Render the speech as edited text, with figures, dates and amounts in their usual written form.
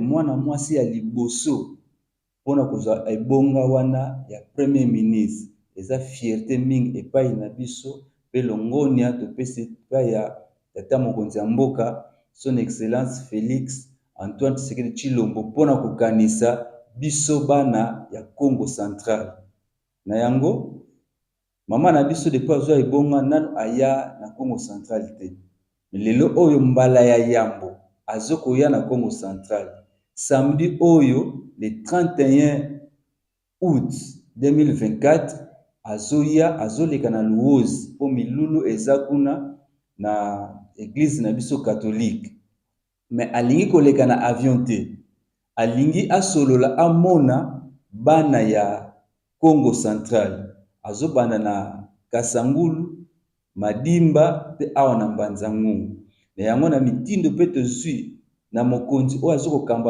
Mwana mwasi ya liboso mpona kozwa ebonga wana ya premier ministre eza fierté mingi epai na biso, mpe longonia topesi epai ya tata mokonzi ya mboka, Son Excellence Félix Antoine Tshisekedi Tshilombo, mpona kokanisa biso bana ya Congo Central. Na yango, mama na biso, depuis azwa ebonga, nano aya na Congo Central te. Lelo oyo mbala ya yambo azokoya na Congo Central, samedi oyo le 31 août 2024. Azoya, azoleka na Luozi mpo milulu eza kuna na église na biso catholique. Mais alingi koleka na avion te, alingi asolola, amona bana ya Congo Central. Azobanda na Kasangulu, Madimba mpe awa na Mbanza Ngungu. Na yango, na mitindo mpe tozwi na mokonzi oyo azokokamba.